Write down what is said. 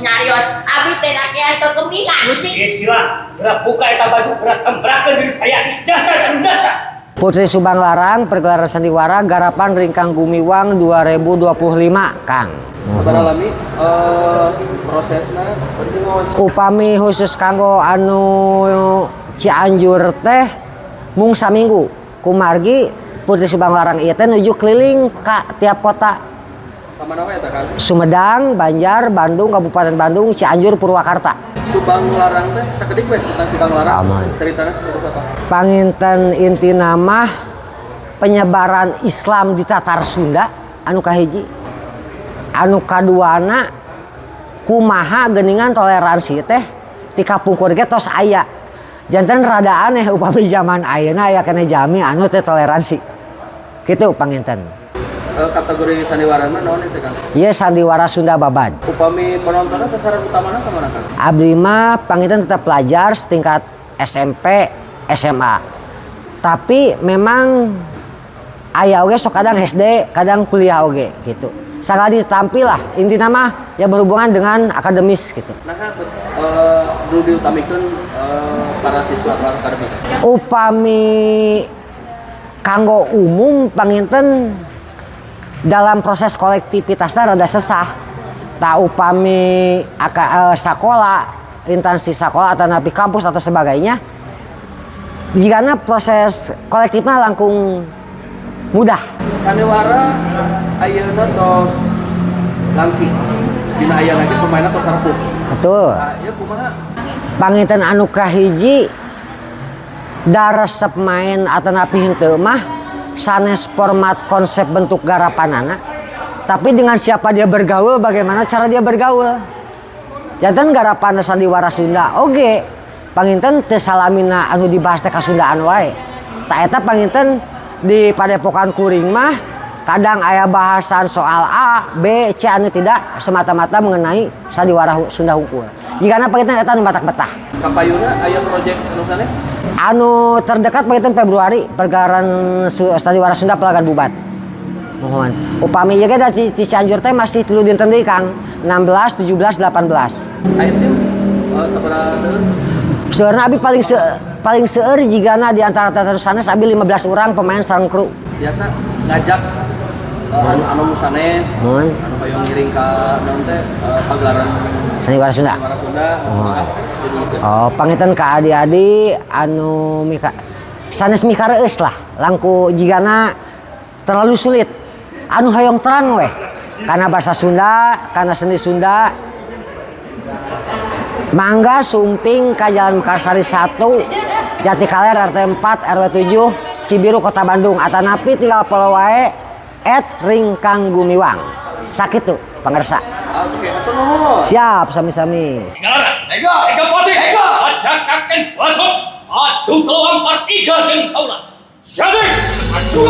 Nyarios abi teh rakyat kekembingan, Gusti. Sisila, geura buka eta baju, geura tembrakeun diri saya di jasad anu datang. Putri Subang Larang, pergelaran sandiwara garapan Ringkang Gumiwang 2025, Kang. Sabaraha lami prosesna? Upami khusus kanggo anu Cianjur teh mung saminggu. Kumargi Putri Subang Larang ieu teh nuju keliling ka tiap kota. Ka mana wae eta, Kang? Sumedang, Banjar, Bandung, Kabupaten Bandung, Cianjur, Purwakarta. Subang Larang teh sakedik we tentang Subang Larang. Aman. Ceritanya seperti apa? Panginten inti nama penyebaran Islam di Tatar Sunda anu kahiji. Anu kaduana, kumaha geningan toleransi teh ti kapungkur ge tos aya. Janten rada aneh upami zaman ayeuna aya keneh jalmi anu teh toleransi. Kitu panginten. Kategori sandiwara mah naon itu, Kang? Ieu sandiwara Sunda Babad. Upami penontonnya sasaran utamana ka mana, Kang? Abdi mah panginten tetap pelajar setingkat SMP, SMA. Tapi memang aya oge sok kadang SD, kadang kuliah oge gitu. Sakali ditampil lah, intinya mah ya berhubungan dengan akademis gitu. Nah, nu diutamikeun para siswa atau akademis? Upami kanggo umum panginten dalam proses kolektivitasnya rada sesah. Tah, upami sekolah, instansi sekolah atau napi kampus atau sebagainya, jika proses kolektifnya langkung mudah. Sandiwara ayeuna tos langki. Dina ayana ge pemainna tos harpuh. Betul. Nah, ieu kumaha? Panginten anu kahiji, daresep main atau napi henteu mah sanes format konsep bentuk garapanana, tapi dengan siapa dia bergaul, bagaimana cara dia bergaul. Janten garapan sandiwara Sunda oge panginten teu salamina anu dibahas teh kasundaan wae. Tah, eta panginten di padepokan kuring mah kadang aya bahasan soal A, B, C anu tidak semata-mata mengenai sandiwara Sunda hungkul. Jigana panginten eta anu matak betah. Kapayuna aya project anu sanes? Anu terdekat panginten Februari, pergelaran sandiwara Sunda Pelagan Bubat. Mohon. Upami ieu ge da di Cianjur teh masih 3 dinten deui, Kang. 16, 17, 18. Aya tim sabaraha seueur? Sebenarnya abi paling seueur jigana di antara teater sanes abi 15 orang pemain sareng kru. Biasa ngajak anu anu nu sanes, Mohon. Anu hoyong ngiring ka naon teh pagelaran Sandiwara Sunda. Sandiwara Sunda, kumaha jadi gitu. Oh, panginten ka adik-adik anu mika sanes mikareus lah, langku jigana terlalu sulit. Anu hoyong terang weh karena bahasa Sunda, karena seni Sunda. Mangga sumping ka Jalan Mekarsari 1, Jati Kaler RT 4 RW 7, Cibiru, Kota Bandung. Atanapi tinggal follow wae @ringkanggumiwang. Sakitu pangersa. Oke, hatur nuhun. Siap, sami-sami. Ngaran, Ega, Ega Pati, Ega, ajakaken bacot, adu telu ampar tiga jeung kaula. Jadi, maju.